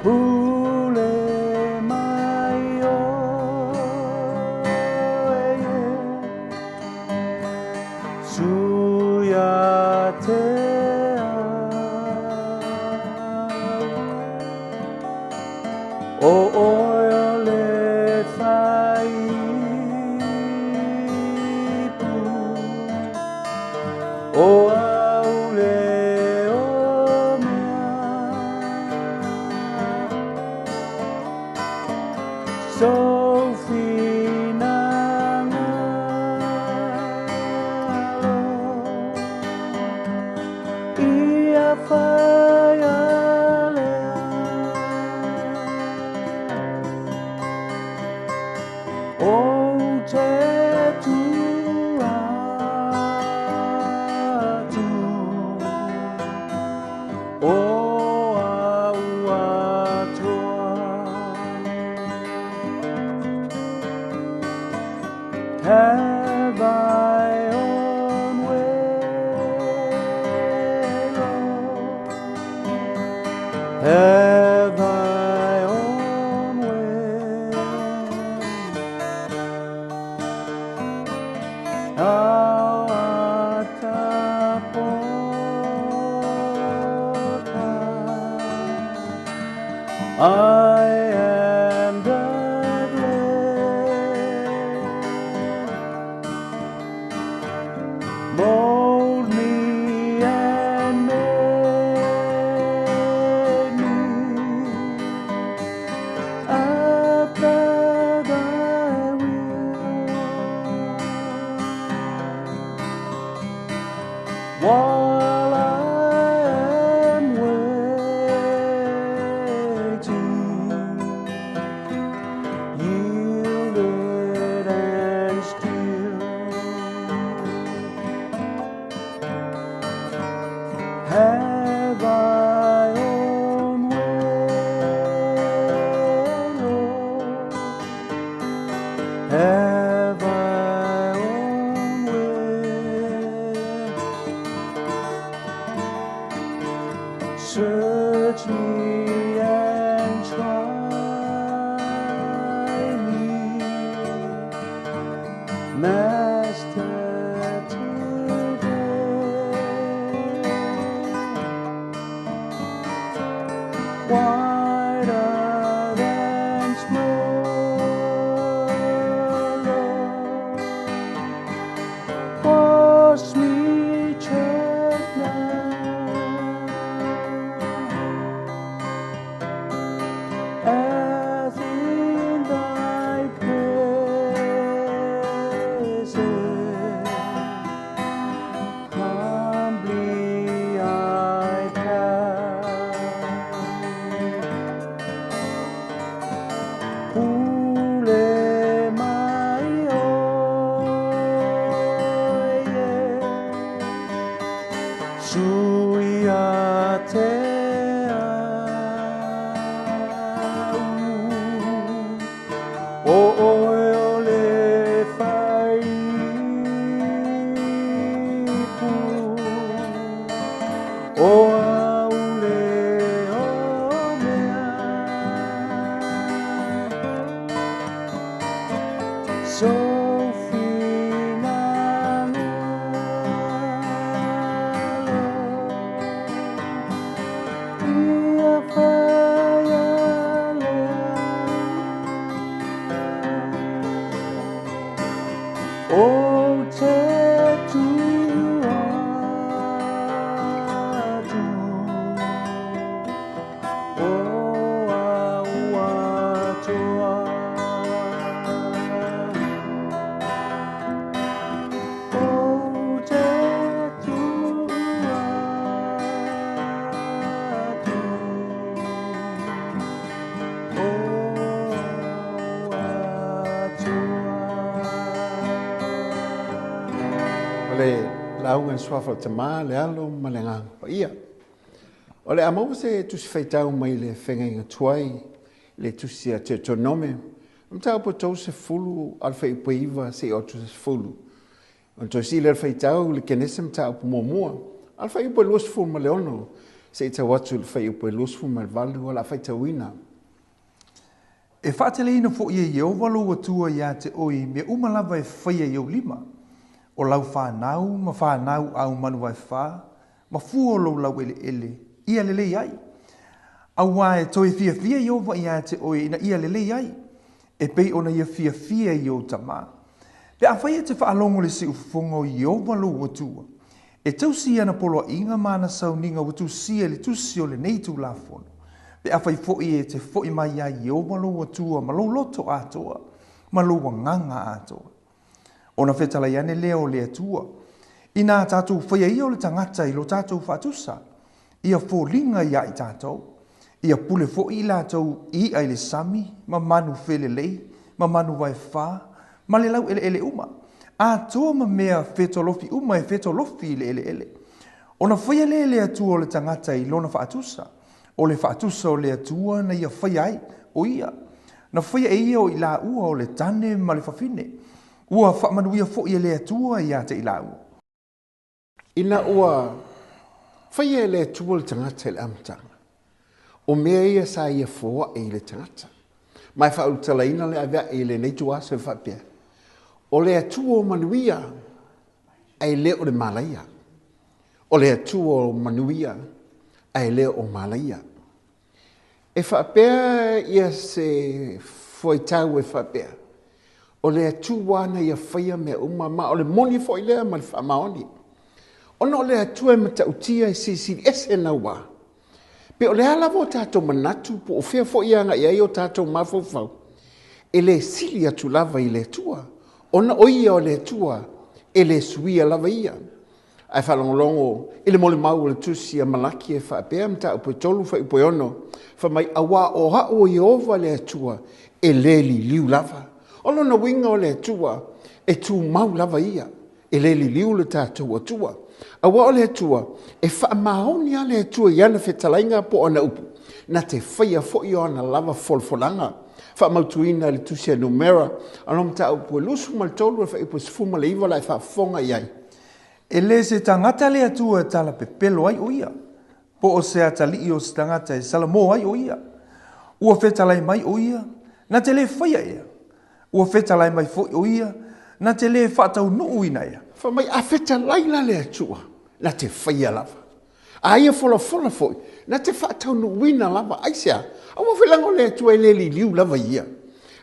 Pule mai oe e Suia te au O oe o le whaipu O au le o mea Sou finagalo Ia whaia lea Ou te tu atu O au atoa Have thy own way, Lord. Have thy own way. Thou art the potter. I am the clay. Mold me and make me after thy will. While I am waiting, yielded and still. Have thy own way, Lord. Have thy own way. Search me and try me, Master, today. Whiter than snow, Lord, wash me chestnut as in thy presence humbly I come. Pule mai oe e Suia te au O oe o le whaipu O au le o mea Sou finagalo Ia whaia lea Ou te tu atu O au atoa Ou te tu atu O au atoa O le lauga i le Suafa o le Tama, le Alo ma le Agaga Paia. O le a maua se tusi faitau mai le Feagaiga Tuai, le tusi a Teutonome, mataupu 30 a le fuaiupu 9 seia oo atu i le 10. Ona toe sii lea o le faitau i le Kenese mataupu muamua, a le fuaiupu 26. Se i tau atu i le fuaiupu e 28 o le a faitauina. E faateleina foi e Ieova lou Atua ia te oe i mea uma lava e faia i ou lima, o lau fanau ma fanau āu manu vaefa, ma fua o lou laueleele, ia lelei ai. Auā e toe fiafia Ieova ia te oe ina ia lelei ai, e pei ona ia fiafia i ou tama. Pe afai e te faalogo i le siufofoga o Ieova lou Atua, E tausi i ana poloaiga ma ana sauniga ua tusia i le tusi o lenei Tulafono, pe afai foi e te foi mai iā Ieova lou Atua ma lou loto atoa ma lou agaga atoa. Ona fetalai ane lea o le Atua, Inā tatou faia ia o le tagata i lo tatou faatusa, ia foliga iā i tatou, ia pule foi i latou i iʻa i le sami, ma manu felelei, ma manu vaefa, ma le laueleele uma, atoa ma mea fetolofi uma e fetolofi i le eleele. Ona faia lea e le Atua o le tagata i lona faatusa, o le faatusa o le Atua na ia faia ai, o ia, na faia e ia o i laua o le tane ma le fafine, ua faamanuia foi e le Atua ia te i laua. Ina ua faia e le Atua le tagata i le amataga, o mea ia sa ia foai i le tagata. Ma e faaulutalaina le aveae i lenei ituaso e faapea, O le Atua o manuia, ae le o le malaia. O le Atua o manuia, ae le o malaia. E faapea ia se fuaitau e faapea, o le Atua na ia faia mea uma, ma o le moni foi lea ma le faamaoni. Ona o le Atua e matautia e silisili ese naua. Pe o le a lava o tatou manatu po o fea foi e agai ai o tatou mafaufau, e le sili atu lava i le Atua, ona o ia o le Atua, e le suia lava ia. Ae faalogologo i le molimau o le tusi a Malaki e faapea, Mataupu e 3, fuaiupu e 6, fai mai, Auā o au o Ieova le Atua, e le liliu lava. O lona uiga o le Atua, e tumau lava ia, e le liliu le tatou Atua. Auā o le Atua, e faamaoni lava le Atua i ana fetalaiga po o ana upu, na te faia foi o ana lava folafolaga. Faamautuina i le tusi a Numera, a lo mataupu e 23, le fuaiupu e 19 la e faafofoga i ai. E le se tagata le Atua e talapepelo ai o ia, po o se atalii o se tagata e salamo ai o ia. Ua fetalai mai o ia, na te le faia ea. Ua fetalai mai foi o ia, na te le faataunuuina ea. Fai mai, a fetalai la le Atua, na te faia lava. A ia folafola foi, na te faataunuuina lava. Aisea? Aua foi leaga o le Atua e le liliu lava ia.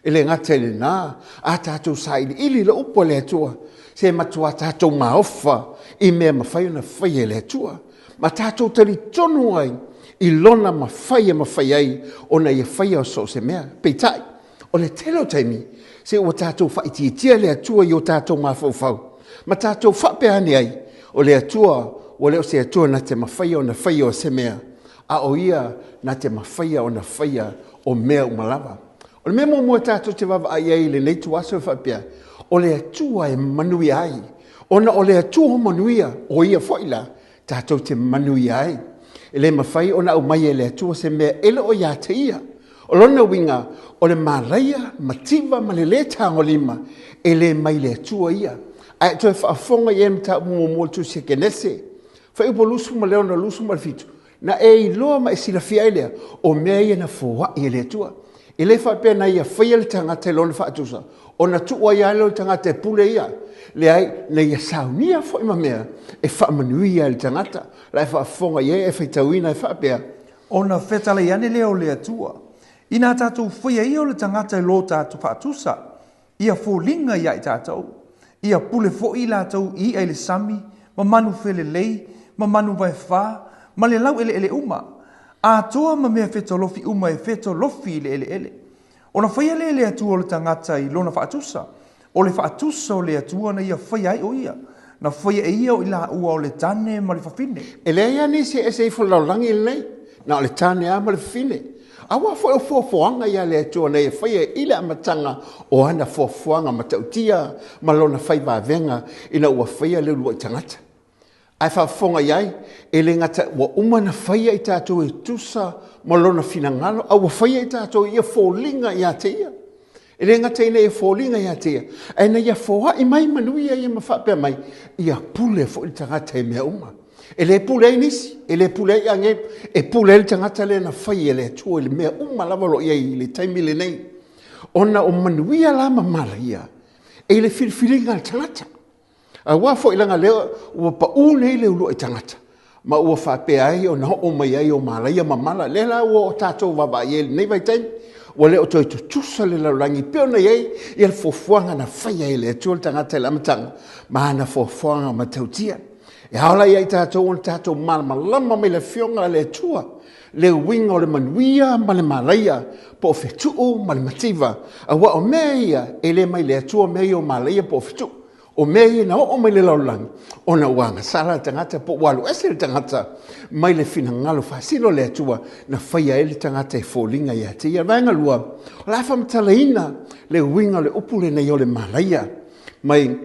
E le gata i lena, a tatou sailiili le upu a le Atua, se matuā tatou maofa i mea mafai ona faia e le Atua, ma tatou talitonu ai i lona mafai e mafai ai ona ia faia so o se mea. Peitai, O le tele o taimi, se ua tatou faaitiitia le Atua i o tatou mafaufau, ma tatou faapea ane ai, o le Atua ua le o se Atua na te mafaia ona faia o se mea, a o Ia na te mafaia ona faia o mea uma lava. O le mea muamua tatou te vaavaai ai i lenei ituaso e faapea, o le Atua e manuia ai, ona o le Atua o manuia, o Ia foi la tatou te manuia ai. E le mafai ona aumai e le Atua se mea e le o ia te Ia. O lona uiga, o le malaia, mativa ma le lē tagolima, e le mai le Atua ia. Ae toe faafofoga i ai mataupu muamua o le Tusi a Kenese, Fuaiupu 26, 27, na e iloa ma e silafia ai lea, o mea ia na foai e le Atua. E le faapea na ia faia le tagata i lona faatusa, ona tuu ai lava lea o le tagata e pule ia. Leai, na ia saunia foi ma mea e faamanuia ai le tagata. La e faafofoga i ai e faitauina e faapea. Ona fetalai ane lea o le Atua, inā tatou faia ia o le tagata i lo tatou faatusa, ia foliga ia i tatou, ia pule foi i latou i iʻa i le sami, ma manu felelei, ma manu vaefa, ma le laueleele uma, atoa ma mea fetolofi uma e fetolofi i le eleele. Ona faia lea e le Atua o le tagata i lona faatusa, o le faatusa o le Atua na ia faia ai o ia, na faia e ia o i laua o le tane ma le fafine. E leai lava nisi e ese ifo i le lalolagi lenei, na o le tane lava ma le fafine. Aua foi o fuafuaga ia a le Atua na ia faia i le amataga o ana fuafuaga matautia ma lona fai vavega ina ua faia le uluai tagata. Ae faafofoga i ai, e le gata ua uma ona faia i tatou e tusa ma lona finagalo, a ua faia i tatou ia foliga ia te ia. E le gata ina ia foliga ia te ia, ae na ia foai mai manuia ia ma faapea mai, ia pule foi le tagata i mea uma. E le pule ai nisi, e le pule ai agelu, e pule ai le tagata lea na fai e le Atua i le mea uma lava o lo o i ai i le taimi lenei. Ona o manuia la ma malaia e i le filifiliga a le tagata. Aua foi leaga lea ua pau nei le uluai tagata ma ua faapea ai ona oo mai ai o malaia ma mala. Lea la ua tatou vaavaai ai i lenei vaitaimi, ua le o toe tutusa le lalolagi pei ona i ai ia le fuafuaga na faia e le Atua le tagata i le amataga ma ana fuafuaga matautia. E ao la ia i tatou ona tatou malamalama mai le Afioga a le Atua, le uiga o le manuia ma le malaia, po o fetuu ma le mativa, aua o mea ia e le mai le Atua mea ia o malaia po o fetuu. O mea ia na oo mai le lalolagi, ona ua agasala le tagata po ua alu ese le tagata mai le finagalo faasino o le Atua na faia ai le tagata e foliga ia te ia. Vaega 2, o le a faamatalaina le uiga o le upu lenei o le malaia. Mai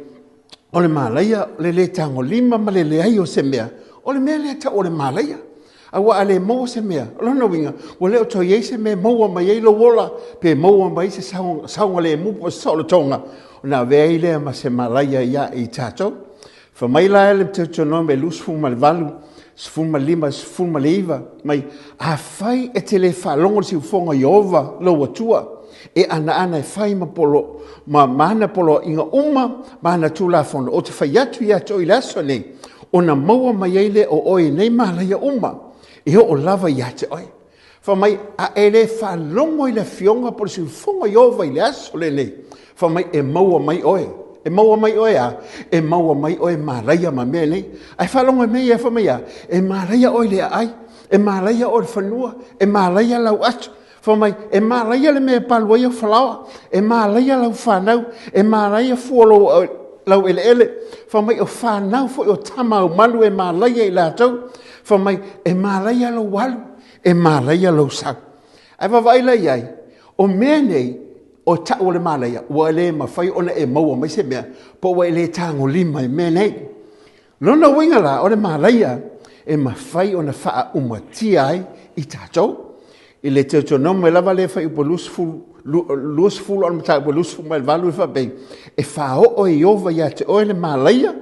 o le malaia, o le lē tagolima ma le leai o se mea, o le mea lea tau o le malaia. Aua a le maua se mea, o lona uiga, ua le o toe i ai se mea e maua mai ai lou ola, pe maua mai ai se saogalemu po o se saolotoga, ona avea ai lea ma se malaia ia i tatou. Fai mai la le Deuteronome 28, 15, 19, mai, Afai e te le faalogo i le siufofoga o Ieova lou Atua, e anaana e fai ma, polo, ma, ma ana poloaiga uma ma ana tulafono, ou te fai atu ia te oe i le aso nei, ona maua mai ai lea o oe i nei malaia uma, e oo lava ia te oe. Fai mai, a e le faalogo i le afioga po o le siufofoga o Ieova i le aso lenei, fai mai, e maua mai oe. E maua mai oe a? E maua mai oe malaia ma mea nei. Ae faalogo mai ia, fai mai a? E malaia oe i le aai, e malaia oe i le fanua, e malaia lau ato. Fai mai, e malaia le mea e palu ai au falaoa, e malaia lau fanau, e malaia fua o lau eleele. Fai mai, o fanau foi o tama au malu e malaia i latou. Fai mai, e malaia lou alu, e malaia lou sau. Ae vaavaai la i ai, o mea nei, o tau o le malaia, ua le mafai ona e maua mai se mea, po ua e le tagolima i mea nei. Lona uiga la, o le malaia e mafai ona faaaumatia ai i tatou. I le Deuteronome lava lea fuaiupu 20, 20 o le mataupu 28 e faapei, e faaoo e Ieova ia te oe le malaia,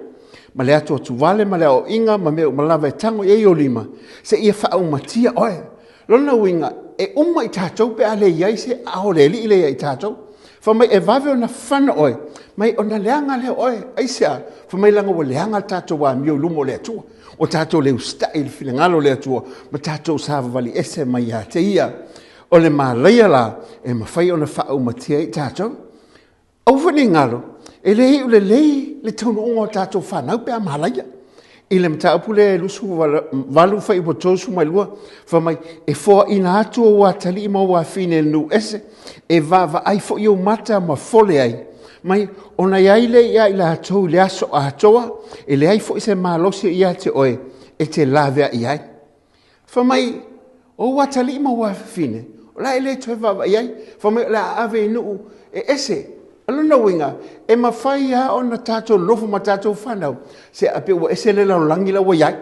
ma le atuatuvale ma le aoaiga ma mea uma lava e tago i ai ou lima, seia faaaumatia oe. Lona uiga, e uma i tatou pe a le i ai se aao o le Alii lea ia i tatou. Fai mai, e vave ona fana oe, mai ona leaga lea o oe. Aisea? Fai mai, leaga ua leaga le tatou amio i luma o le Atua. Ua tatou le usitai i le finagalo o le Atua, ma tatou savavali ese mai ia te Ia. O le malaia la, e mafai ona faaumatia ai tatou. Aua foi ne i galo, e le iu lelei le taunuuga o tatou fanau pe a malaia. I le mataupu lea e 28 fuaiupu 32, fai mai, e foaina atu ou atalii ma ou afafine i le nuu ese, e vaavaai foi ou mata ma fole ai, mai ona i ai lea ia i latou i le aso atoa, e leai foi se malosi ia te oe e te laveai ai. Fai mai, o ou atalii ma ou afafine, o le a e le toe vaavaai ai. Fai mai, o le a ave i nuu e ese. O lona uiga, e mafai lava ona tatou nonofo ma tatou fanau, se a pei ua ese le lalolagi la ua i ai.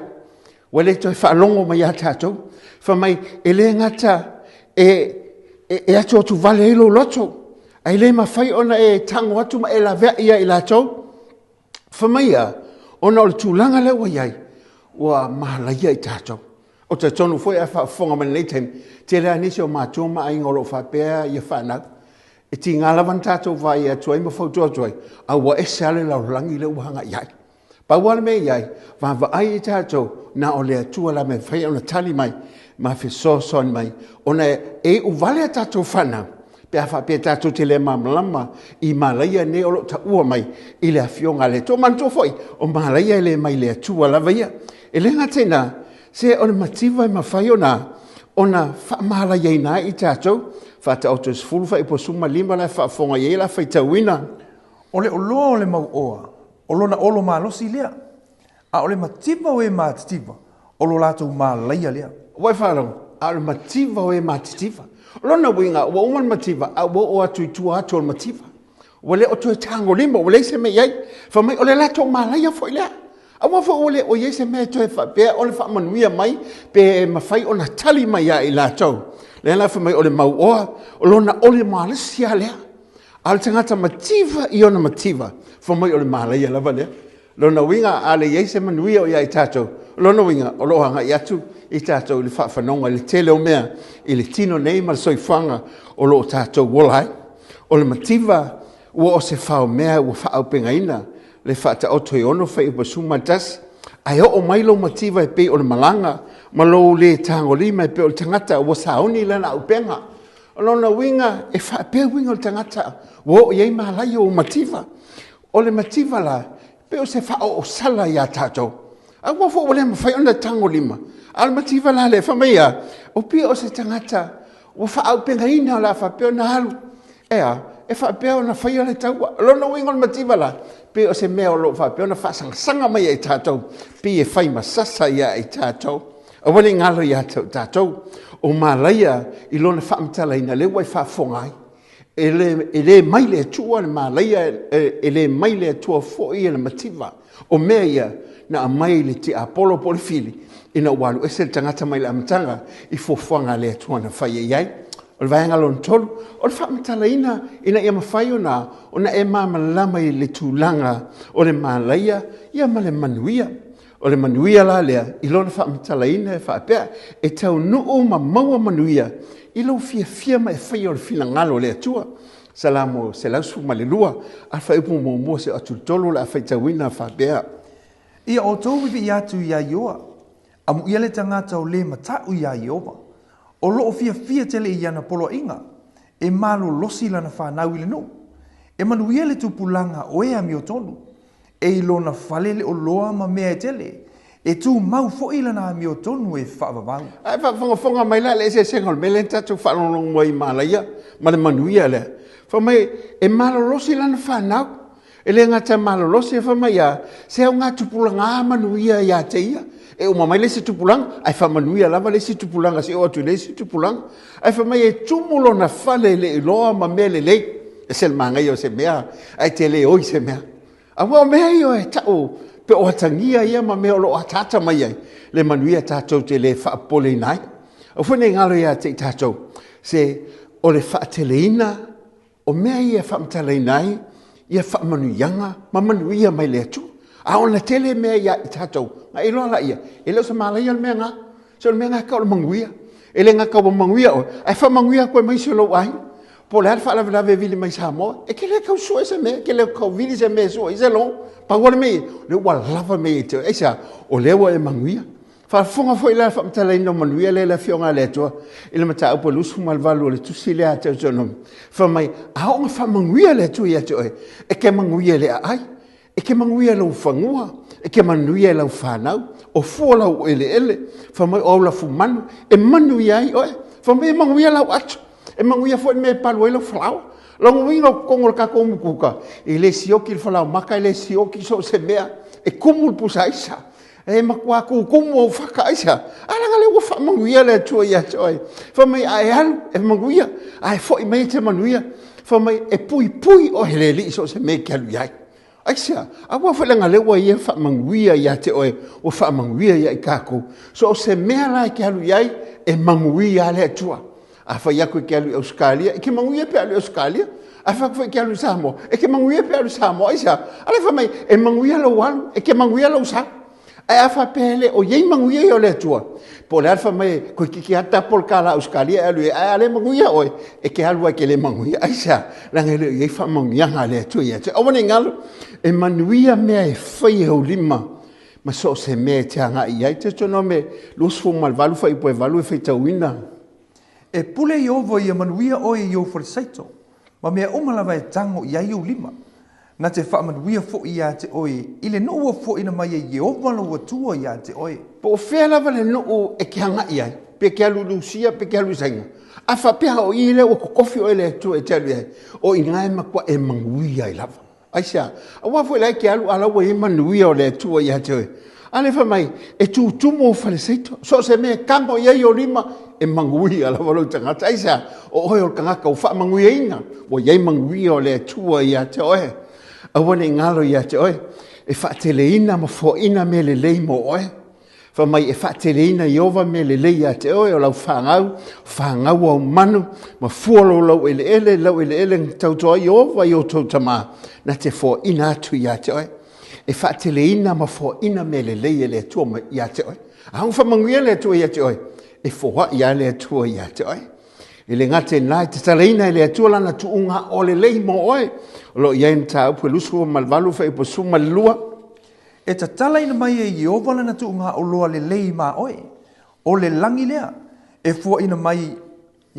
Ua le toe faalogo mai ia tatou. Fai mai, e le gata e, e, e atuatuvale ai lou loto, ae le mafai ona e tago atu ma e laveai ia i latou. Fai mai ia, ona o le tulaga lea ua i ai, ua malaia i tatou. Ou te talitonu foi a faafofoga mai lenei taimi, tele lava nisi o matua ma aiga o lo o faapea ia fanau. E tiga lava na tatou vaai atu ai ma fautua atu ai, a ua ese lava le lalolagi lea ua agai i ai. Pau lava le mea i ai, vaavaai i tatou, na o le Atua lava e mafai ona tali mai ma fesoasoani mai, ona e iu vale a tatou fanau, pe a faapea tatou te le malamalama i malaia nei o lo o taua mai i le Afioga a le Atua. Manatua foi, o malaia e le mai le Atua lava ia. E le gata i lena, se o le mativa e mafai ona ona faamalaiaina ai i tatou. Faataoto e 10 fuaiupu 15 la e faafofoga i ai la faitauina. O le oloa o le mauoa, o lona olo malosi lea, A o le mativa o e matitiva, o lo latou malaia lea. Ua e faalogo, a o le mativa o e matitiva. O lona uiga, ua uma le mativa, a ua oo atu i tua atu o le mativa. Ua le o toe tagolima, ua leai se mea i ai. Fai mai, o le latou malaia foi lea. Aua foi ua le o i ai se mea e toe faapea o le faamanuia mai, pe mafai ona tali mai ia i latou. Lea la fai mai o le mauoa, o lona oli malosi lava lea. A o le tagata mativa i ona mativa, fai mai o le malaia lava lea. Lona uiga, a le i ai se manuia o ia i tatou, o lona uiga, o lo o agai atu i tatou i le faafanoga i le tele o mea i le tino nei ma le soifuaga o lo o tatou ola ai. O le mativa ua o se faomea ua faaaupegaina le faataoto e 6 fuaiupu 11, ae oo mai lou mativa e pei o le malaga ma lou lē tagolima e pei o le tagata ua sauni lana aupega. O lona uiga, e faapea uiga o le tagata ua oo i ai malaia ua mativa. O le mativa la, pei o se faaoosala iā tatou. Aua foi ua le mafai ona tagolima. A o le mativa la lea, fai mai a, o pei o se tagata ua faaaupegaina o le a faapea ona alu. E a? E faapea ona faia le taua. O lona uiga o le mativa la, pei o se mea o lo o faapea ona faasangasaga mai ia i tatou, pei e fai ma sasa ia i tatou. Aua ne i galo ia te tatou, o malaia i lona faamatalaina lea ua e faafofoga ai. E le, e le mai le Atua le malaia, e le mai le Atua foi le mativa. O mea ia na aumai i le tiapolo po o le fili, ina ua alu ese le tagata mai le amataga i fuafuaga a le Atua na faia i ai. O le vaega lona tolu, o le faamatalaina ina ia mafai ona, ona e malamalama i le tulaga o le malaia ia ma le manuia. O le manuia la lea i lona faamatalaina e faapea, e taunuu ma maua manuia i lou fiafia ma e faia o le finagalo o le Atua. Salamo 112, a fuaiupu muamua seia oo atu i le 3 o le a faitauina faapea. Ia outou vivii atu iā Ioa, amuia le tagata o lē mataʻu iā Ieova, o loʻo fiafia tele i ana poloaiga, e malolosi lana fanau i le nuu, e manuia le tupulaga o e amiotonu, E i lona fale le oloa ma mea e tele, e tumau foi lana amiotonu e faavavau. Ae faafogafoga mai la le eseesega o le mea lea na tatou faalogologo ai i Malaia ma le manuia lea. Fai mai, e malolosi lana fanau. E le gata e malolosi, ae fai mai a, se aoga tupulaga manuia ia te ia. E uma mai le isi tupulaga, ae faamanuia lava le isi tupulaga seia oo atu i le isi tupulaga. Ae fai mai e tumu lona fale i le iloa ma mea lelei. E ese le manaia o se mea, ae te le oi se mea. Aua o mea ia e tau pe o atagia ia ma mea o lo o ataata mai ai le manuia tatou te le faapopoleina ai. Aua foi ne i galo ia te i tatou, se o le faateleina o mea ia e faamatalaina ai ia faamanuiaga ma manuia mai le Atua. A ona tele mea ia i tatou, na iloa laia, e le o se malaia le mea na. Se o le mea na e tau o le manuia. E le gata ua manuia oe, ae faamanuia atu ai ma isi o lou aiga. Po o le a le faalavelave e vili mai Samoa, e te le tau sue se mea, e te le tau vili se mea e sue ai se logo. Pau lava le mea ia, o lea ua lava mea ia te oe. Aisea? O lea ua e manuia. Faafofoga foi la le faamatalaina o manuia lea i le Afioga a le Atua i le mataupu e 28 o le tusi lea a Teutonomi. Fai mai, a oo ina faamanuia le Atua ia te oe, e te manuia i le aai, e te manuia i lou fanua, e te manuia i lau fanau, o fua lau eleele, fai mai o au lafumanu, e manuia ai oe. Fai mai e manuia lau ato, e manuia foi le mea e palu ai lau falaoa. Lona uiga o totonu o le tatou umukuka, e le sioki le falaomata, e le sioki so o se mea, e tumu le pusa aisa. E matua tutumu ou faka aisea? A leaga lea ua faamanuia le Atua ia te oe. Fai mai a e alu e manuia, a e foi mai e te manuia. Fai mai e puipui oe e le Alii so o se mea e te alu i ai. Aisea? Aua foi leaga lea ua ia faamanuia ia te oe, ua faamanuia ia i tatou. So o se mea la e te alu i ai, e manuia le Atua. A fai atu e te alu i Ausetalia, e te manuia pe alu i Ausetalia. A fai atu foi e te alu i Samoa, e te manuia pe alu i Samoa. Aisea? A lea fai mai, e manuia lou alu, e te manuia lou sau. Ae a faapea e le o i ai manuia ia o le Atua, po o le a le fai mai, toeitiiti lava tapo le tala Ausetalia e alu i ai, ae a le manuia oe, e te alu lava e te le manuia. Aisea? Leaga e le o i ai faamanuiaga a le Atua ia te oe. Aua ne i galo, e manuia mea e fai e ou lima ma so o se mea e te agai i ai. Teutonome 28 fuaiupu e 8 e faitauina. E pule Ieova ia manuia oe i ou falesaito, ma mea uma lava e tago i ai ou lima. Na te faamanuia foʻi iā te oe i le nuu ua foʻina mai e Ieova lou Atua iā te oe. Po o fea lava le nuu e te agai ai, pe te alu i Lusia, pe te alu i Saina, a faapea o i lea ua totofi oe e le Atua e te alu i ai, o i ina e matua e manuia ai lava. Aisea? Aua foi la e te alu a la ua i ai manuia o le Atua ia te oe. A lea fai mai, e tutumu ou faleseito, so o se mea e tago i ai ou lima, e manuia lava lou tagata. Aisea? O oe o le tagata ua faamanuiaina, ua i ai manuia o le Atua ia te oe. Aua ne i galo ia te oe, e faateleina ma foaina mea lelei mo oe. Fai mai e faateleina Ieova mea lelei ia te oe, o lau fanau, fanau au manu, ma fua lou laueleele, laueleele na tauto ai Ieova i o tou tama, na te foaina atu ia te oe. E faateleina ma foaina mea lelei e le Atua mai ia te oe. A ua faamanuia le Atua ia te oe, e foai lava le Atua ia te oe. E le gata i lena, e tatalaina e le Atua lana tuuga o lelei mo oe. O lo o i ai mataupu e 28 fuaiupu 12. E tatalaina mai e Ieova lana tuugaoloa lelei ma oe, o le lagi lea, e fuaina mai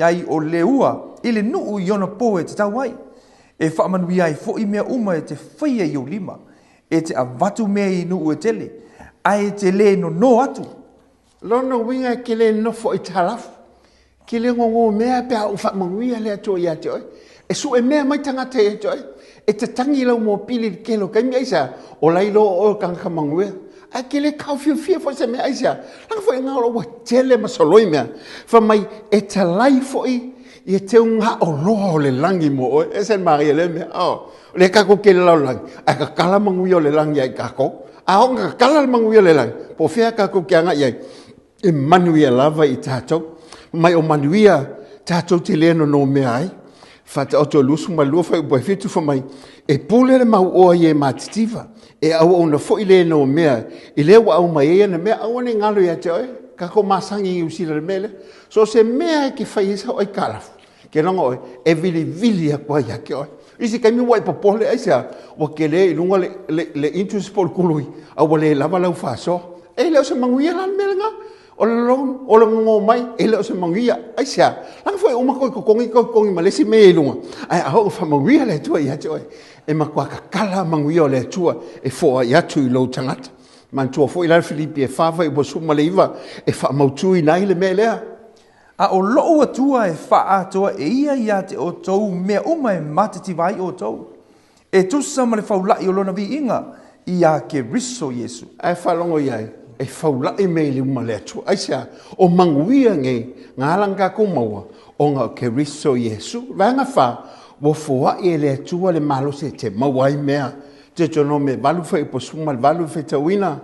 ai o le ua i le nuu i ona po e tatau ai, e faamanuia ai foi mea uma e te faia i ou lima, e te avatu mea i nuu e tele, ae e te le nono atu. Lona uiga e te le nofo aitalafu, e te le gogo mea pe a ou faamanuia le Atua ia te oe. E sue mea mai tagata ia te oe, e tatagi lau mopili i le tele o taimi, aisea? O la e iloa o oe o le tagata manuia. Ae te le taofiofia foi se mea, aisea? Leaga foi na ua tele ma soloi mea. Fai mai, e talai foi ia teugaoloa o le lagi mo oe. E ese le manaia o lea mea. Oh, o lea tatou te i le lalolagi, ae tatala manuia o le lagi ia i tatou. A oo ina tatala le manuia o le lagi, po o fea tatou te agai i ai, e manuia lava i tatou. Mai o manuia tatou te le nonomea ai. Faataoto 22 fuaiupu 7 fai mai, e pule le mauoa i e matitiva, e auauna foi le nomea i le ua aumai ai ana mea. Aua ne i galo ia te oe, tatou masani i Niu Sila i le mea lea. So o se mea e te fai ai sau aitalafu, ke logo oe, e vilivili atu ai ia te oe. Isi taimi ua e popole, aisea? Ua tele i luga le interest po o le tului, a ua le lava lau faasoa. E le o se manuia la le mea lena. O le loan, o le gogo mai, e le o se manuia. Aisea? Leaga foi e uma toe totogi, toe totogi ma le isi mea i luga. Ae a oo ina faamanuia le Atua ia te oe, e matua tatala manuia o le Atua e foai atu i lou tagata. Manatua foi la le Filipi e 4 fuaiupu 19 e faamautuina ai le mea lea. A ʻo loʻu Atua e faaatoa e ia iā te ʻoutou mea uma e matitiva ai ʻoutou, e tusa ma le faulaʻi o lona viiga iā Keriso Iesu. Ae faalogo i ai, e faulaʻi mea i luma o le Atua. Aisea? O manuia nei, na ala ona tatou maua, ona o Keriso Iesu. Vaega 4, ua foai e le Atua le malosi e te maua ai mea. Deuteronome 8 fuaiupu 18 e faitauina.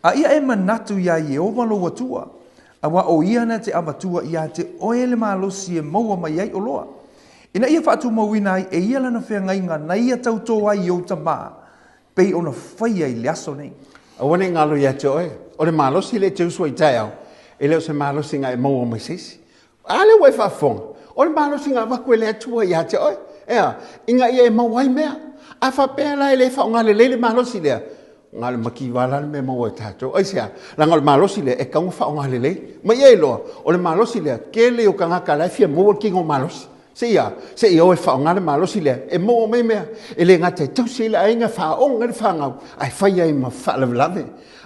A ia e manatu iā Ieova lou Atua, Auā ʻo ia na te avatua iā te ʻoe le malosi e maua mai ai ʻoloa, ina ia faatumauina ai e ia lana feagaiga na ia tautō ai i ou tamā, pei ona faia i le aso nei. Aua ne i galo ia te oe, o le malosi lea e te usu ai i taeao, e le o se malosi na e maua mai se isi. A lea ua e faafofoga, o le malosi na avatu e le Atua ia te oe, ea, ina ia e maua ai mea. A faapea la e le faaaoga lelei le malosi lea, Na o le mativa la le mea e maua e tatou. Aisea? Leaga o le malosi lea e tatau ona faaaoga lelei. Ma ia iloa, o le malosi lea, tele o tagata la e fia maua le tino malosi. Se i a? Se i o e faaaoga le malosi lea e maua mai mea. E le gata e tausi ai le aiga, faaoga ai le fanau, ae fai ai ma faalavelave.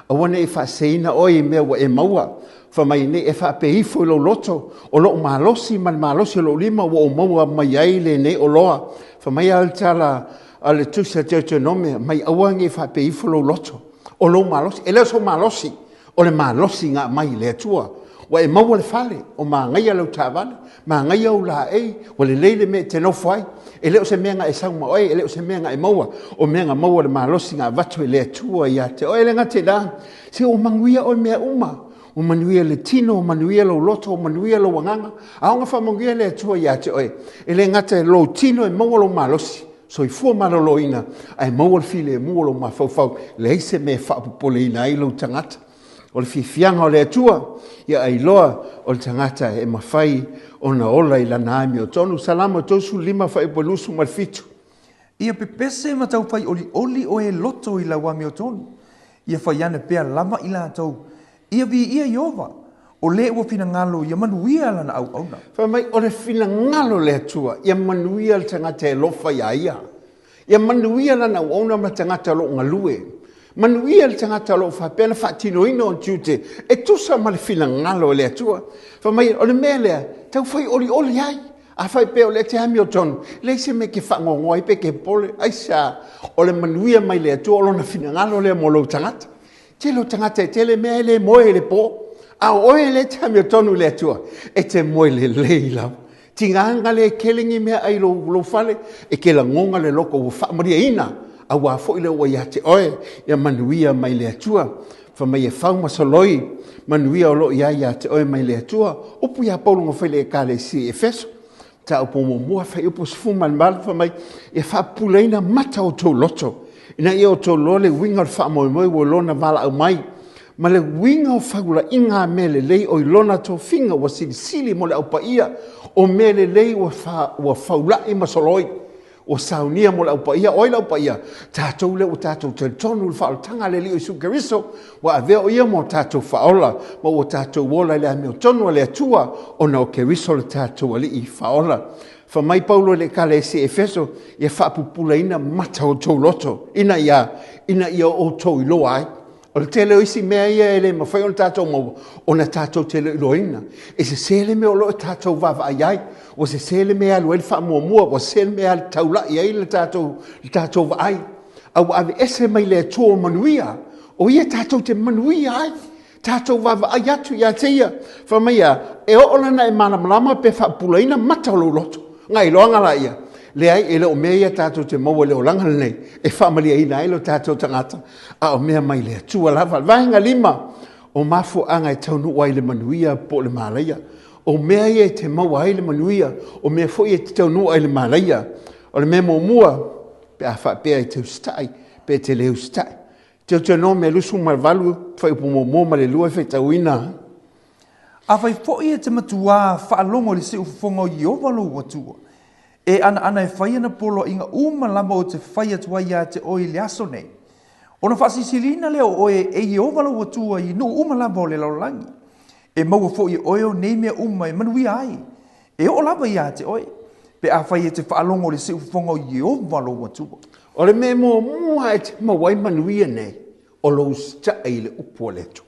Aua ne i faaseseina oe i mea ua e maua. Fai mai nei, e faapea ifo i lou loto, o lou malosi ma le malosi o lou lima ua ou maua mai ai lenei oloa. Fai mai a le tala A le Tusi a Deuteronome, mai aua ne i faapea ifo lou loto, o lou malosi. E le o sou malosi, o le malosi na aumai i le Atua. Ua e maua le fale, o manaia lau taavale, manaia ou laei, ua lelei le mea e te nofo ai. E le o se mea na e sau ma oe, e le o se mea na e maua, o mea na maua le malosi na avatu e le Atua ia te oe. E le gata i lea, se ua manuia oe mea uma. Ua manuia le tino, ua manuia lou loto, ua manuia lou agaga. A oo ina faamanuia le Atua ia te oe, e le gata i lou tino e maua lou malosi, soifua maloloina, ae maua le filemu o lou mafaufau, leai se mea e faapopoleina ai lou tagata. O le fiafiaga o le Atua, ia ailoa o le tagata e mafai ona ola i lana amiotonu. Salamo 35 fuaiupu 27. Ia pepese ma taufai ʻoliʻoli ʻoe e loto i lau amiotonu. Ia fai ane pea lava i latou. Ia viia Ieova, o le ua finagalo ia manuia lana auauna. Fai mai, o le finagalo o le Atua, ia manuia le tagata e alofa iā ia. Ia manuia lana auauna ma le tagata o lo o galue. Manuia le tagata o lo o faapea ona faatinoina ona tiute e tusa ma le finagalo o le Atua. Fai mai, o le mea lea, taufai olioli ai. Afai pea o lea e te amiotonu, leai se mea e te faanoanoa ai pe te popole. Aisea? O le manuia mai le Atua, o Lona finagalo lea mo lou tagata. Tele o tagata e tele mea e le moe i le po, a o oe lea e te amiotonu i le Atua, e te moe lelei lava. Tiga na le tele ni mea ai lou, lou fale, e te lagona le loto ua faamalieina, auā foi lea ua ia te oe, ia manuia mai le Atua. Fai mai e fau ma soloi, manuia o lo o i ai ia te oe mai le Atua. Upu ia Paulo na fai i le Ekalesia i Efeso, mataupu muamua, fuaiupu 18, fai mai, ia faapupulaina mata o outou loto. Ina ia outou iloa le uiga o le faamoemoe ua i lona valaau mai, ma le uiga o faula'iga a mea lelei o i lona tofiga ua silisili mo le Au Paia, o mea lelei ua, fa, ua faula'i ma soloi, ua saunia mo le Au Paia. O ai le Au Paia? Tatou lea ua tatou talitonu i le faaolataga a le Alii o Iesu Keriso, ua avea o ia mo tatou faaola, ma ua tatou ola i le amiotonu a le Atua, ona o Keriso le tatou Alii faaola. Fai mai Paulo i le Ekalesia i Efeso, ia faapupulaina mata o outou loto, ina ia, ina ia outou iloa ai. O le tele o isi mea ia e le mafai ona tatou maua, ona tatou te le iloaina. E sese le mea o lo o tatou vaavaai ai, ua sese le mea e alu ai le faamuamua, ua sese le mea e alu taulai ai le tatou, le tatou vaai. A ua aveese mai le Atua o manuia, o ia tatou te manuia ai. Tatou vaavaai atu ia te ia, fai mai ia, e oo lana e malamalama pe faapupulaina mata o lou loto. Nga iloaga la ia, leai, e le o mea ia tatou te maua i le olaga lenei, e faamalieina ai lo tatou tagata, a o mea mai le Atua lava. Vaega 5, o mafuaaga e taunuu ai le manuia po o le malaia. O mea ia e te maua ai le manuia, o mea foi e te taunuu ai le malaia. O le mea muamua, pe a faapea e te usitai, pe e te le usitai. Deuteronome 28, fuaiupu muamua ma le lua e faitauina. Afai foi e te matuā faalogo i le siufofoga o Ieova lou Atua, e anaana e fai ana poloaiga uma lava ou te fai atu ai iā te oe i le aso nei, ona faasilisiliina lea o oe e Ieova lou Atua i nuu uma lava o le lalolagi. E maua foi e oe o nei mea uma e manuia ai, e oo lava iā te oe, pe afai e te faalogo i le siufofoga o Ieova lou Atua. O le mea muamua e te maua ai manuia nei, o lou usitai i le upu a le Atua.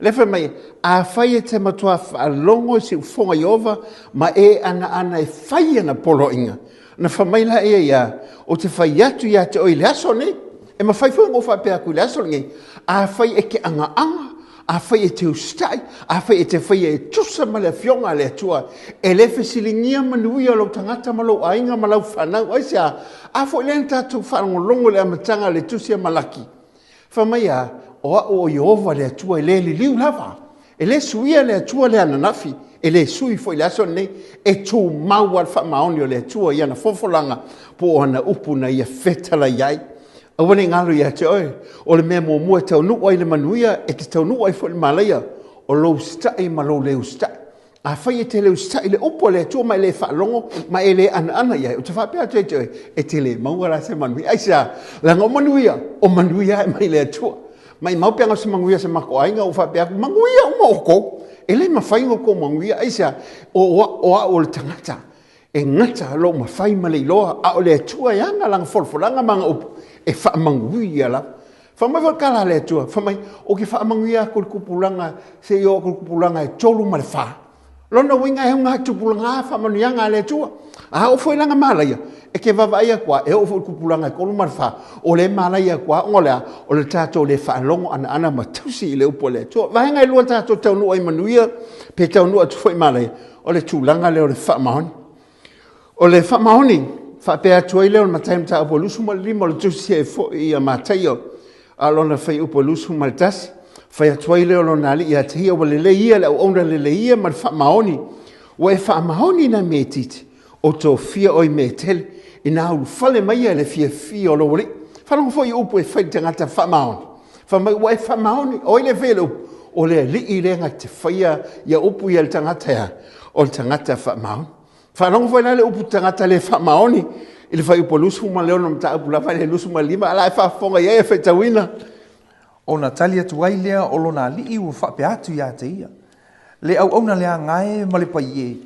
Lea fai mai, afai e te matua faalogo i siufofoga Ieova ma e anaana e fai ana poloaiga, ona fai mai laia ia, ou te fai atu ia te oe i le aso nei. E mafai foi ona ou faapea atu i le aso lenei, afai e te agaaga, afai e te usitai, afai e te faia e tusa ma le afioga a le Atua, e le fesiligia manuia o lou tagata ma lou aiga ma lau fanau. Aisea? A foi lea na tatou faalogologo i le amataga o le tusi a Malaki, Fai mai a, o au o Ieova le Atua e le liliu lava. E le suia le Atua le ananafi, e le sui foi le aso lenei. E tumau lava le faamaoni o le Atua i ana fofolaga po o ana upu na ia fetalai ai. Aua ne i galo ia te oe, o le mea muamua e taunuu ai le manuia, e te taunuu ai foi le malaia, o lou usitai ma lou le usitai. Afai e te le usitai i le upu a le Atua ma e le faalogo ma e le anaana i ai, ou te faapea atu ia te oe, e te le maua la se manuia. Aisea? Leaga o manuia, o manuia e mai le Atua. Maimau pe ana o se manuia o se matou aiga, ua faapea atu, manuia uma outou. E le mafai ona outou manuia. Aisea? O, o au o le tagata e gata lou mafai ma le iloa, a o le Atua e ana lana folafolaga ma ana upu e faamanuia lava. Fai mai foi le tala a le Atua, fai mai, ou te faamanuia atu i le tupulaga seia oo atu i le tupulaga e 3 ma le 4. Lona uiga e auga tupulaga a faamanuiaga a le Atua. A oo foi lana malaia, e te vaavaai atu lava, e oo foi i le tupulaga e 3 ma le 4, o lea e malaia atu lava, ona o le a? O le tatou le faalogo anaana ma tausi i le upu a le Atua. Vaega e lua tatou taunuu ai manuia, pe taunuu atu foi i malaia, o le tulaga lea o le faamaoni. O le faamaoni, faapea atu ai lea o le Matai Mataupu 25 o le tusi e foi ia Mataio, a o lona fuaiupu 21, fai atu ai lea o lona alii ia te ia, ua lelei ia le auauna lelei ia ma le faamaoni. Ua e faamaoni nai mea itiiti, o tofia oe i mea e tele, ina ulufale mai ia i le fiafia o lou alii. Faalogo foi i upu e fai i le tagata faamaoni. Fai mai, ua e faamaoni, o ai le faia le upu? O le alii lea na te faia ia upu ia le tagata ea, o le tagata faamaoni. Faalogo foi la le upu tagata le faamaoni i le fuaiupu 26 mataupu lava i le 25, a la e faafofoga i ai e faitauina. Ona tali atu ai lea o lona alii ua faapea atu ia te ia, Le auauna leaga e ma le pai e,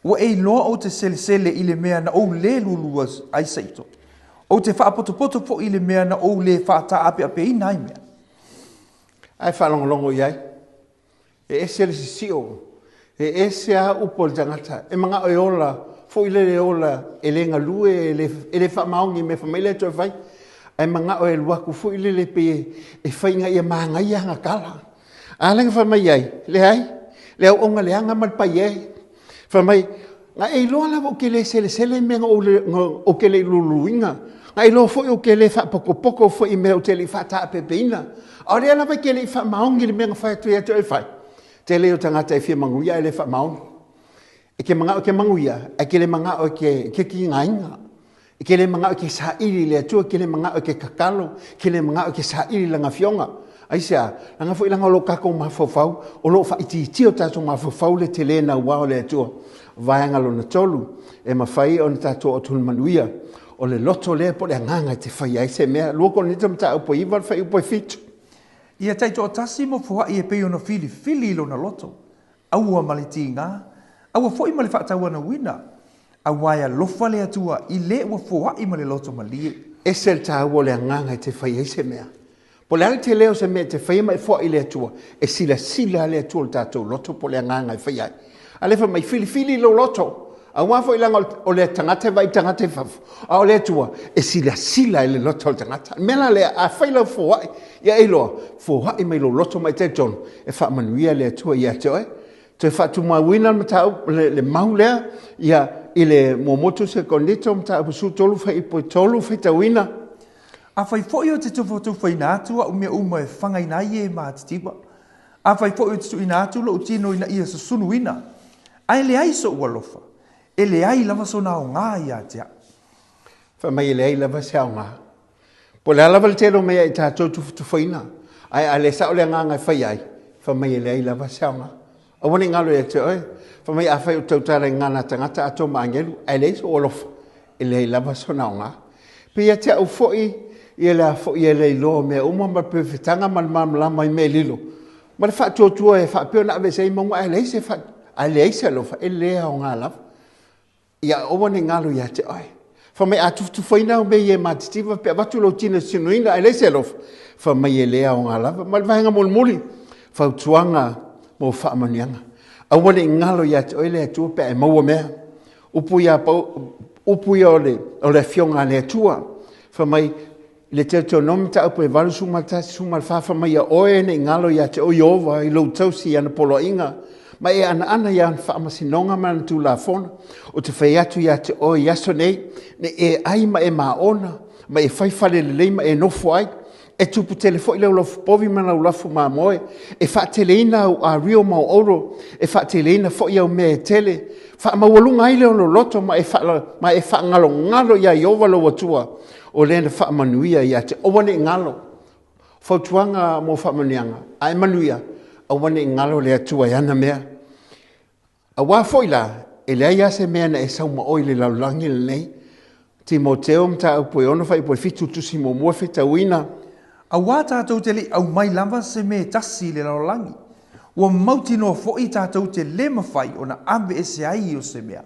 ua e iloa ou te selesele i le mea na ou le lualua ai seito, ou te faapotopoto foi i le mea na ou le faataapeapeina ai mea. Ae faalogologo i ai. E ese le sisio, e ese a upu a le tagata, e manao e ola, foi lele e ola, e le galue, e le, e le faamaoni i mea fai mai le Atua e fai, ae manao e alu atu foi lele pei e fai ina ia manaia ana tala. A lea na fai mai ai, leai, le auauna leaga ma le pai e. Fai mai, na e iloa lava ou te le selesele i mea na ou te le i luluina. Na e iloa foi ou te le faapotopoto foi i mea ou te le i faataapeapeina. A o lea lava e te le i faamaoni i le mea na fai atu ia te oe e fai. Tele o tagata e fia manuia ae le faamaoni. E te manao e te manuia, ae te le manao e te, te tigaina. E ke le manaʻo e ke saʻili i le Atua, e ke le manaʻo e ke kakalo, e ke le manaʻo e ke saʻili i lana afioga. Aisea? Leaga foi leaga o lo tatou mafaufau, o lo o faaitiitia o tatou mafaufau le tele naua o le Atua. Vaega lona tolu, e mafai ona tatou oo atu i le manuia, o le loto lea po o le agaga e te faia ai se mea. 2 Korinito mataupu e 9 le fuaiupu e 7. Ia taitoatasi ma foai e pei ona filifili i lona loto, aua ma le tiga, aua foi ma le faatauanauina, aua e alofa le Atua i le ua foai ma le loto malie. Ese le taua o le agaga e te fai ai se mea. Po o le a le tele o se mea e te faia ma e foai i le Atua, e silasila le Atua i le tatou loto po o le agaga e fai ai. A lea fai mai, filifili lou loto. Aua foi leaga o le tagata e vaai i tagata i fafo, a o le Atua e silasila i le loto o le tagata. O le mea la lea, a fai lau foai, ia e iloa, foai mai lou loto ma e talitonu, e faamanuia le Atua ia te oe. Toe faatumauina le mataupu, le mau lea, ia, i le muamua Tusi a Korinito, mataupu 13, fuaiupu e 3, faitauina. Afai foi ou te tufatufaina atu au mea uma e fagaina ai e matitiva, afai foi ou te tuuina atu lou tino ina ia susunuina, ae leai sou alofa, e leai lava sona aoga ia te au. Fai mai e leai lava se aoga. Po o le a lava le tele o mea i tatou tufatufaina, ae a le sao le agaga e fai ai, fai mai e leai lava se aoga. Aua ne i galo ia te oe, fai mai afai ou te tautala i gagana a tagata atoa ma agelu, ae leai sou alofa, e leai lava sona aoga. Pei ia te au foi, ia le a foi e le iloa o mea uma ma le pefetaga ma le malamalama i mea lilo, ma le faatuatua e faapea ona aveese ai mauga ae leai se, ae leai se alofa, e le aoga lava. Ia aua ne i galo ia te oe. Fai mai a tufatufaina au mea i e matitiva pe avatu lou tino e sunuina ae leai se alofa, fai mai e le aoga lava. Ma le vaega mulimuli, fautuaga mo faamanuiaga. Aua ne i galo ia te oe le Atua pe a e maua mea. Upu ia, upu ia o le, o le afioga a le Atua. Fai mai, I le Teutonome mataupu e 81, 14, fai mai ia oe ne i galo ia te oe Ieova i lou tausi i ana poloaiga, ma e anaana i ana faamasinoga ma ana tulafono, ou te fai atu ia te oe i aso nei, ne i e ai ma e maona, ma e fai fale lelei ma e nofo ai, e tupu tele foi lau lafupovi ma lau lafu mamoe, e faateleina au ario ma au auro, e faateleina foi au mea e tele, faamaualuga ai lea o lou loto ma e, ma e faagalogalo iā Ieova lou Atua, o lea na faamanuia ia te aua ne i galo. Fautuaga mo faamanuiaga, a e manuia, aua ne i galo le Atua e ana mea. Aua foi la, e leai lava se mea na e sau ma oe i le lalolagi lenei. Timoteo mataupu e 6 fuaiupu e 7 tusi muamua faitauina. Aua tatou te le i aumai lava se mea e tasi i le lalolagi, ua mautinoa foi tatou te le mafai ona aveese ai o se mea.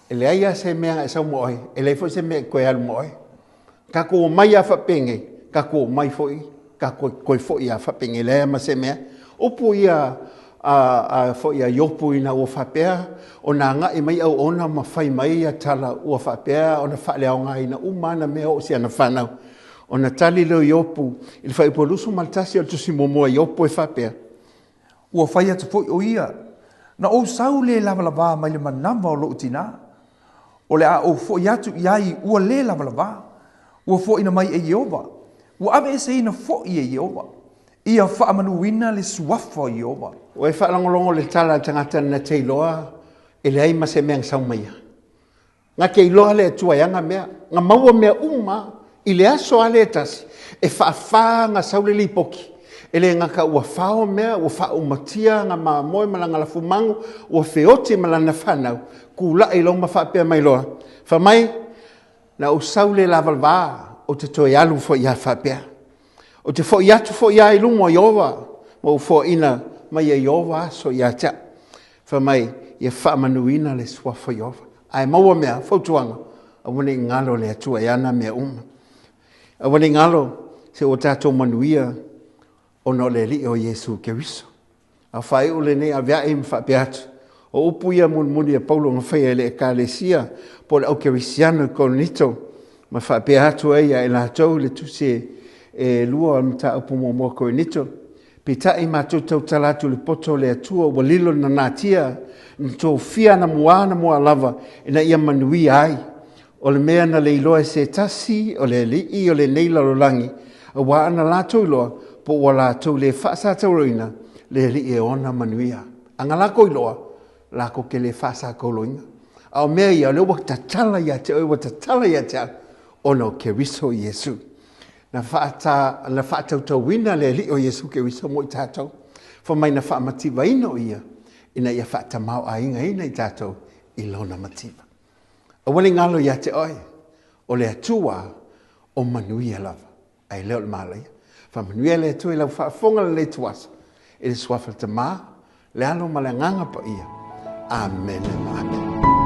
E leai lava se mea na e sau ma oe, e leai foi se mea e toe alu ma oe. Tatou omai lava faapenei, tatou omai foi, tatou toe foi lava faapenei, leai lava ma se mea. Upu ia a, a foi a Iopu ina ua faapea ona agai mai auauna ma fai mai ia tala ua faapea ona faaleaogaina uma ana mea oo i si ana fanau. Ona tali lea o Iopu i le fuaiupu 21 o le tusi muamua a Iopu e faapea, Ua fai atu foi ʻo ia, Na ou sau le lavalava mai le manava o loʻu tinā. O le a ou foʻi atu i ai ua le lavalava. Ua foʻina mai e Ieova, ua aveeseina foʻi e Ieova. Ia faamanuina le suafa o Ieova. Ua e faalogologo i le tala a le tagata na te iloa e leai ma se mea na sau mai ia. Na te iloa le Atua e ana mea, na maua mea uma i le aso lava lea e tasi, e faafa na sau le lipoti. E le gata ua fao mea, ua faaumatia ana mamoe ma lana lafumanu, ua feoti ma lana fanau, tulai loa ma faapea mai loa, fai mai, na ou sau le lavalava, ou te toe alu foi lava faapea. Ou te foi atu foi lava i luma o Ieova, ma ou foaina mai e Ieova aso ia te au. Fai mai, ia faamanuina le suafa o Ieova. Ae maua mea, fautuaga, aua ne i galo le Atua e ana mea uma. Aua ne i galo se ua tatou manuia ona o le Alii o Iesu Keriso. A faaiu lenei avea'i ma faapea atu, o upu ia mulimuli a Paulo na faia i le Ekalesia po o le au Kerisiano i Korinito, ma faapea atu ai ia i latou i le tusi e lua o le mataupu muamua Korinito, Peitai matou tautala atu i le poto o le Atua ua lilo na natia, na tofia anamua anamua lava ina ia manuia ai. O le mea na le iloa e se tasi o le alii o lenei lalolagi, aua ana latou iloa, po ua latou le faasataurina le Alii e ona manuia. Ana latou iloa, latou te le faasataurina. A o mea ia, o lea ua tatala ia te oe, ua tatala ia te au. Ona o Keriso Iesu. Na faata, na faatautauina le Alii o Iesu Keriso mo i tatou. Fai mai na faamativaina o ia, ina ia faatamaoaigaina i tatou i lona mativa. Aua ne i galo ia te oe, o le Atua o manuia lava, ae le o le malaia. Faamanuia le Atua i lau faafofoga lenei ituaso, i le suafa o le Tama, le Alo ma le Agaga Paia. Amene ma amene.